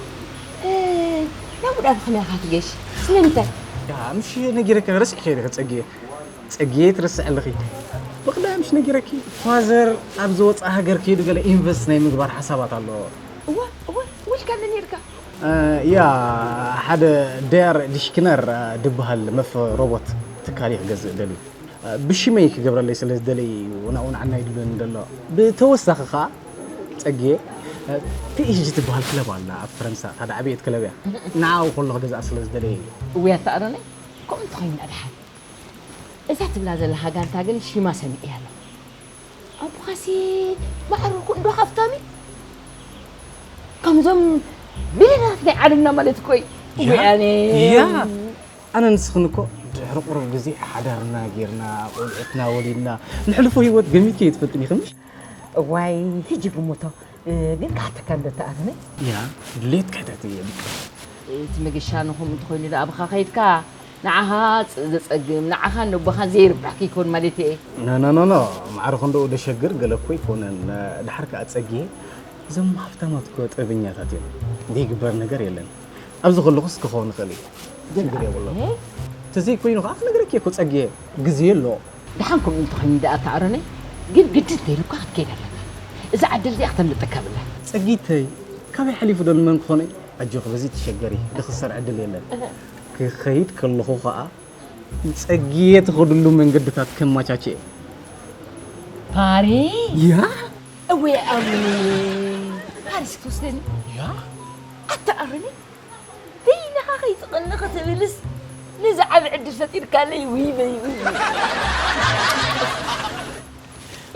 እ፣ ናብ ውዳብ ከመይ ኢኻ ትገሽ? ስለምንታይ? ያ፣ ምሽ ነጊረኪ ረሲዕኪ ዲኺ ጸግየ? ጸግየ ትረስዒ ኣለኺ። ብቕዳይ ምሽ ነጊረኪ፣ ፋዘር ኣብ ዝወጽኣ ሃገር ከይዱ ገለ ኢንቨስት ናይ ምግባር ሓሳባት ኣለዎ። እዋ፣ እዋ፣ ውልካ መን ነርካ? እ፣ ያ፣ ሓደ ዴር ዲሽክነር፣ እ፣ ድበሃል መፍ ሮቦት ትካል እዩ ክገዝእ ደልዩ። ብሽመይ ክገብረለይ ስለ ዝደለየ እዩ ናብኡ ንዓናይ ድብለኒ ዘሎ። ብተወሳኺ ኸኣ ጸግየ፣ ፒ ኤስ ጂ ትበሃል ክለብ ኣላ ኣብ ፈረንሳ፣ እታ ዝዓበየት ክለብ እያ። ንዓኡ ከሎ ክገዝኣ ስለ ዝደለየ እዩ። እውይ ኣታ ኣሮነይ፣ ከምኡ እንተኾይኑ ደሓን። እዛ ትብላ ዘለኻ ጋንታ ግን ሽማ ሰሚዐያ ኣለኹ። ኣቦኻሲ ማዕረ እኮ እንዶ ሃፍታም እዩ። ከምዞም ቢልዮነራት ናይ ዓለምና ማለት እኮ እዩ። ያ፣ እውይ ኣነ። ያ። ኣነ ንስኽን እኮ ድሕሪ ቁሩብ ግዜ ሓዳርና ጌርና፣ ቆልዑትና ወሊድና፣ ነሕልፎ ህይወት ገሚትኪ ኣይትፈልጥን ኢኺ ምሽ? እዋይ፣ ሕጂ ግምቶ፣ እ፣ ግን ክሓተካ እንዶ ተኣመነ። ያ፣ ድሌትካ ሕተት እየ፣ ድቂ። እቲ መገሻ ንኹም እንተኾይኑ ደኣ ብኻ ከይድካ፣ ንዓኻ ፅ-፣ ዘጸግም፣ ንዓኻን ነቦኻን ዘይርባሕ ከይኮን ማለት እየ። ኖ፣ ኖ፣ ኖ፣ ኖ፣ ማዕረ ክንደኡ ደሸግር ገለ እኮ ኣይኮነን። ድሓር ከኣ ጸግየ፣ እዞም ሃብታማት እኮ ጥበበኛታት እዮም። ዘይግበር ነገር የለን። ኣብዚ ከለኹስ ክኸውን ይኽእል እዩ። ግን ሽግር የብሉን። ኣነ እንተዘይኮይኑ ከኣ ክነግረኪ እኮ ጸግየ፣ ግዜ ኣሎ። ደሓን ከምኡ እንተኾይኑ ደኣ ተኣረነ፣ ግን ግድን እንተይልካ ክትከይድ ኣለካ። እዛ ዕድል እዚኣ ክተምልጠካ ብላ። ጸጊተይ፣ ካበይ ሓሊፉ ዶ ንመን ክኾነ? ኣጆኺ፣ በዚ ትሸገሪ፣ ዝኽሰር ዕድል የለን። እህ። ክኸይድ ከለኹ ከኣ ንጸግየ ትኸድሉ መንገድታት ከማቻቸ እየ። ፓሪስ? ያ? እወ ኣምኒ። ፓሪስ ክትወስደኒ? ያ? ኣታ ኣርኒ? በይንኻ ከይትቕኒ ክትብልስ ነዚ ዓቢ ዕድል ፈጢርካለይ። ውይ በይ፣ ውይ።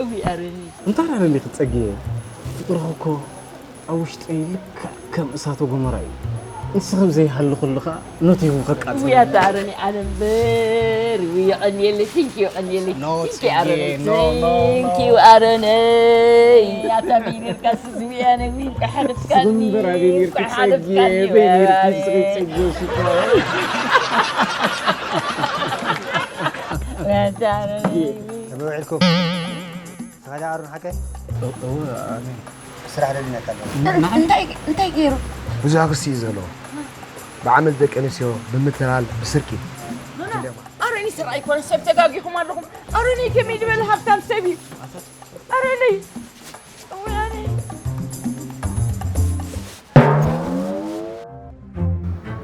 እውይ ኣርኒ። እንታይ ኣርኒ ክትጸግየ? ፍቕርኺ እኮ ኣብ ውሽጠይ ልክዕ ከም እሳተ ጎመራ እዩ። ንስኺ ኣብ ዘይሃለኹሉ ኸኣ ነቲኹ ከቃጽል። ውይ ኣታ ኣረኒ ኣነ እምበር፣ ውይ የቐንየለይ፣ thank you የቐንየለይ። No፣ thank you ኣረኒ፣ ጽጌ፣ no፣ no፣ no። Thank you ኣረነይ። ኣታ በይነርካስ ዝውያነ፣ ውይ እንቋዕ ሓለፍካኒ፣ ስኽንበር ኣበይ ኔርኪ እንቋዕ ጽጌ፣ ሓለፍካኒ፣ በይ ኔርኪ ወይ። ጽጌ፣ ጽጌ ሽኮር። ከመይ ውዒልኩም? ተኸዳ ኣሮን ሓቀይ? እወ፣ ኣሜን። ስራሕ ደሊናካ ኣለና። እንታይ፣ እንታይ ገይሩ? ብዙሕ ክሲ እዩ ዘለዎ። ብዓመል ደቂ ኣንስትዮ፣ ብምትላል፣ ብስርቂ። ኣሮኒ ስራሕ ኣይኮነ፣ ሰብ ተጋጊኹም ኣለኹም። ኣሮኒ ከመይ ዝበለ ሃብታም ሰብ እዩ። ኣሮኒ። እወ፣ ኣነ።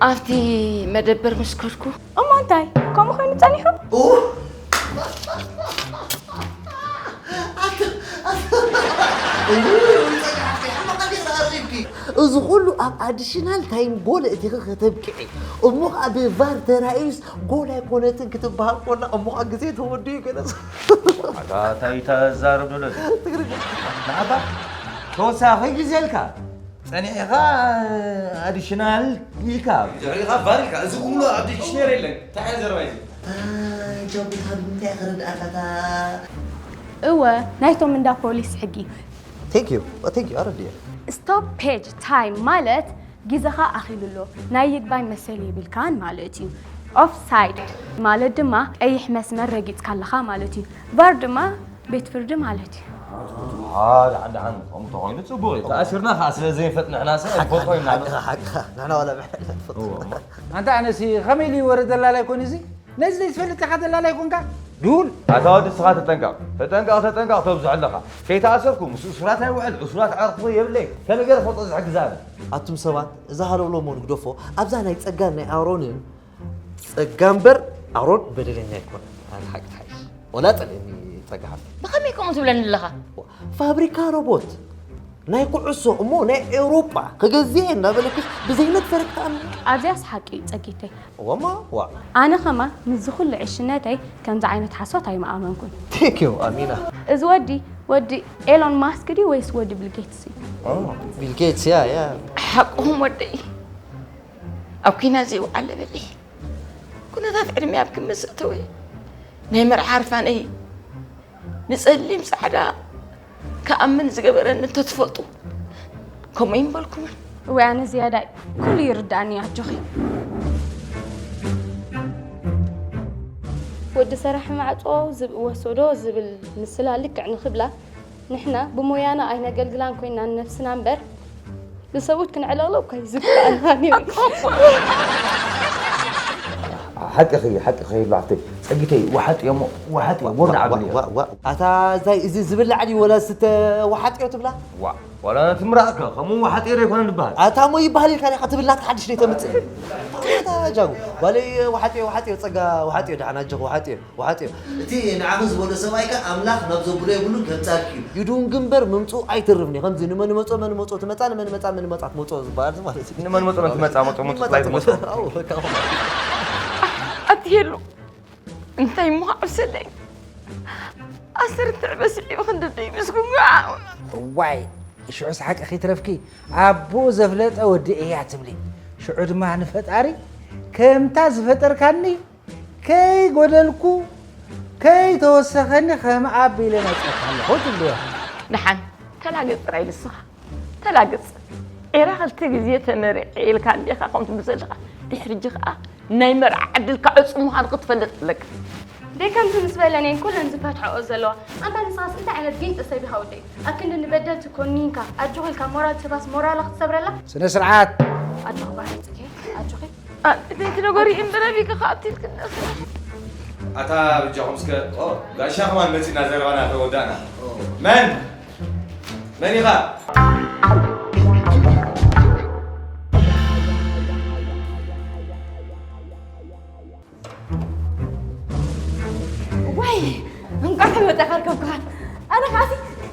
ኣብቲ መደበር ምስ ከድኩ። እሞ እንታይ? ከምኡ ኮይኑ ጸኒሑ? እዚ ኩሉ ኣብ ኣዲሽናል ታይም ቦለ እቲኺ ከተብቅዒ፣ እሞ ኸዓ ብቫር ተራእዩስ ጎል ኣይኮነትን ክትበሃል ኮላ፣ እሞ ኸዓ ግዜ ተወዲኡ ገለ። ኣታ እንታይ ተዛርብ ዘሎ እዚ? ትግርኛ። ንዓኻ ተወሳኺ ግዜ ኢልካ፣ ጸኒሕኻ ኣዲሽናል ኢልካ። ድሕሪኻ ቫር ኢልካ። እዚ ኩሉ ኣብ ዲክሽነሪ የለን። እንታይ ዓይነት ዘረባ እዩ እዚ? ኣታ ጆቢታ ብምንታይ ክርድኣካ እታ? እወ፣ ናይቶም እንዳ ፖሊስ ሕጊ። Thank you. Thank you. ኣረድየ። ስቶፕ ፔጅ ታይም ማለት ግዜኻ ኣኺሉ ኣሎ፣ ናይ ይግባይ መሰል የብልካን ማለት እዩ። ኦፍሳይድ ማለት ድማ ቀይሕ መስመር ረጊጽካ ኣለኻ ማለት እዩ። ቫር ድማ ቤት ፍርዲ ማለት እዩ። ደሓን ደሓን፣ ከምኡ ተኾይኑ ጽቡቕ እዩ። ተኣሲርና ኸዓ ስለ ዘይንፈልጥ ንሕና ሰብ ኣይንፈልጦ ኢና። ሓቅኻ፣ ሓቅኻ፣ ሓቅኻ። ንሕና ዋላ ብሕልፊ ንፈልጦ። እወ፣ እሞ። ኣንታ ኣነሲ ኸመይ ኢሉ ይወረ ደላላይ ኮን እዚ? ነዚ ዘይትፈልጥ ኢኻ ደላላይ ኮንካ? ድሁል። ኣታ ወዲ ንስኻ ተጠንቀቕ። ተጠንቀቕ፣ ተጠንቀቕ ተብዝሖ ኣለኻ። ከይተኣሰርኩ ምስ እሱራት ኣይውዕል፣ እሱራት ዓርኩ የብለይ። ከመይ ገይረ ክፈልጦ ዝሕግዝ ኣነ? ኣቱም ሰባት፣ እዛ ሃለውለው እሞ ንግደፎ፣ ኣብዛ ናይ ጸጋን ናይ ኣሮንን ጸጋ እምበር ኣሮን በደለኛ ኣይኮነን። ኣነ ሓቂ ትሓይሽ። ወላ ጸልእኒ ጸጋ ሓፍተይ። ብኸመይ ከምኡ ትብለኒ ኣለኻ? ፋብሪካ ሮቦት፣ ናይ ኩዕሶ እሞ ናይ ኤውሮጳ ክገዝእ እየ እናበለክስ ብዘይነት ፈረቅታኒ። ኣብዚኣስ ሓቂ እዩ ጸጊተይ። ወማ ዋ። ኣነ ኸማ ምስዚ ኩሉ ዕሽነተይ ከምዚ ዓይነት ሓሶት ኣይምኣመንኩን። Thank you ኣሚና። እዚ ወዲ፣ ወዲ ኤሎን ማስክ ድዩ ወይስ ወዲ ቢል ጌትስ እዩ? ኦ፣ ቢል ጌትስ፣ ያ፣ ያ። ሓቅኹም ወደይ። ኣብ ኲናት ዘይወዓለ በሊ። ኩነታት ዕድመ ኣብ ግምት ዘእተወ ናይ መርዓ ዓርፋነይ ንጸሊም ጻዕዳ ክኣምን ዝገበረኒ እንተትፈልጡ፣ ከምኡ ኣይምበልኩምን። እወ፣ ኣነ ዝያዳ ኩሉ ይርድኣኒ፣ ኣጆኺ። ወዲ ሰራሕ ማዕጾ ዝብ-፣ ወሰዶ ዝብል ምስላ ልክዕ ንኽብላ፣ ንሕና ብሞያና ኣይነገልግላን ኮይና ንነፍስና እምበር፣ ንሰብኡት ክንዕለቕልቕ እኳ እዩ ዝከኣልና ነይሩ። ሓቅኺ፣ ሓቅኺ ይብላ ሓፍተይ። ጸጊተይ፣ ወሓጥ እዮ እሞ፣ ወሓጥ እዮ፣ ወርድ ዓብሊ እዮ። ዋ፣ ዋ፣ ዋ። ኣታ እዛይ፣ እዚ ዝብላዕ ድዩ ወላ ዝስተ ወሓጥ እዮ ትብላ? ዋ፣ ዋላ ነቲ ምራቕከ፣ ከምኡ ወሓጥ እዮ ዶ ኣይኮነን ዝበሃል? ኣታ እሞ ይበሃል ኢልካ ዲኻ ትብላ፣ ሓድሽ ደይ ተምጽእ? ኣታ ጃጉ፣ ጓለይ ወሓጥ እዮ፣ ወሓጥ እዮ፣ ጸጋ ወሓጥ እዮ፣ ደሓን ኣጆኺ ወሓጥ እዮ። ወሓጥ እዩ። እቲ ንዓኺ ዝበሎ ሰብኣይ ከኣ ኣምላኽ ናብ ዘብሎ የብሉን ከምጻልኪ እዩ። ይዱን ግንበር ምምጽኡ ኣይትርፍን እዩ። ከምዚ ንመን መጾ መን መጾ ትመጻ፣ ንመን መጻ መን መጻ ትመጾ ዝበሃል ማለት እዩ። ንመን መጾ መን ትመጻ መጾ መጾ ይመጻ ትመጻ ትመጾ። ኣዎ፣ በቃ። ኣትሄሉ እንታይ እሞ ኣብሰለይ ኣስር ትዕበ ስዒቡ ክንደደይ ምስኩን። እዋይ፣ ሽዑስ ሓቂ ከይትረፍኪ ኣቦ ዘፍለጠ ወዲ እያ ትብሊ። ሽዑ ድማ ንፈጣሪ ከምታ ዝፈጠርካኒ ከይጎደልኩ፣ ከይተወሰኸኒ ከም ኣቢለ መጸካ ኣለኹ ትብልዮ። ደሓን ተላገጽ ጥራይ ንስኻ። ተላገጽ። ኤራ ክልተ ግዜ ተመሪዐ ኢልካ እንዲኻ ከምኡ ትብል ዘለኻ። ድሕሪ ሕጂ ኸኣ ናይ መርዓ ዕድልካ ዕጹው ምዃኑ ክትፈልጥ ኣለካ። ደይ ከምዚ ምስ በለኒ እየን ኩለን ዝፈትሐኦ ዘለዋ። ኣንታ ንስኻስ እንታይ ዓይነት ጊንጢ ሰብ ኢኻ ወደይ? ኣብ ክንዲ ንበደልቲ ኮኒንካ፣ ኣጆኺ ኢልካ ሞራል ትህባስ ሞራላ ክትሰብረላ? ስነ ስርዓት። ኣጆኺ በዓል ጽጌ፣ ኣጆኺ። ኣ-፣ እቲ፣ እቲ ነገር ይእምብረ ቢካ ከኣ ኣብቲ ኢልክና። ኣታ በጃኹም እስከ፣ ኦ፣ ጋሻ ከማን መጺና ዘረባና ከወዳእና። መን? መን ኢኻ? ዋይ፣ እንቋዕ መጣኻ ርከብኩኻ። ኣነ ኸኣሲ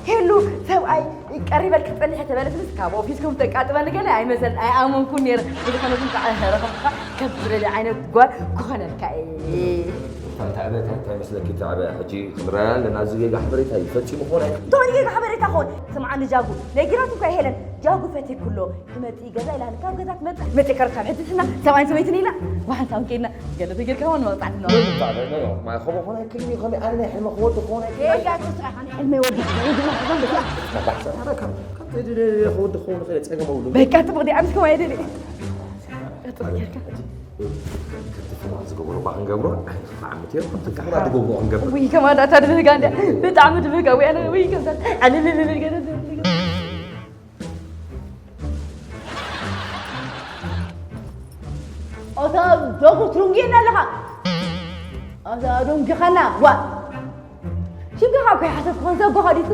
ሄሉ ሰብኣይ ቀሪበልኪ ትጸንሒ ተበለትንስ ካብ ኦፊስኩም ተቃጥበኒ ገለ ኣይመሰል-፣ ኣይኣመንኩን ነይረ። ብዝኾነ ግን እንቋዕ ረኸብኩኻ። ከም ትደልዮ ዓይነት ጓል ክኾነልካ እየ። እንታይ ዕበታ፣ እንታይ መስለኪ እቲ ዕበያ? ሕጂ ክንረኣያ ኣለና። እዚ ጌጋ ሓበሬታ እዩ። ፈጺሙ ክኾን ኣይክእልን። እንታይ ጌጋ ሓበሬታ ክኾን? ስምዓኒ ጃጉ፣ ነጊራትካ እየ ሄለን። ጃጉ ፈትየኩ ኣሎ። ክመጽእ ገዛ ኢላኒ ካብ ገዛ ትመጽእ መጺእ ከርካ ሕትትና ሰብኣይን ሰበይትን ኢላ ዋሓንሳውን ከይድና ገለ ተጌርካ ውን መቕጻዕቲ ነው። ማይ ኸቦ ኾን ኣይክልኒ ኸመይ ኣነ ናይ ሕልመ ክወዲ ክኾን ኣይክልኒ። ጌጋ ትወስኻ ኻን ሕልመ ይወዲ። ክወዲ ክኾን ኸለ ጸገም ኣውሉ። በቃ ጽቡቕ ዲ ኣምስ ከማይ ደሊ። ጽቡቕ ጌርካ። ከምቲ ፍቓድ ዝገበሩ እኳ ክንገብሮ ኣይንኽዓምት እዮም። ከምቲ ፍቓድ ዝገብሩ ክንገብር። ውይ ከማዳ እታ ድብህጋ እንድያ ብጣዕሚ ድብህጋ ወይ ኣነ ውይ ከምታ ዕልልልልል ገለ ኣታ ዶኩ ትሩንጌና ኣለኻ ኣታ ዶንጊኻና ዋ ሽግኻ እኮ ይሓሰብ ክኾን ዘጎ ኸዲቱ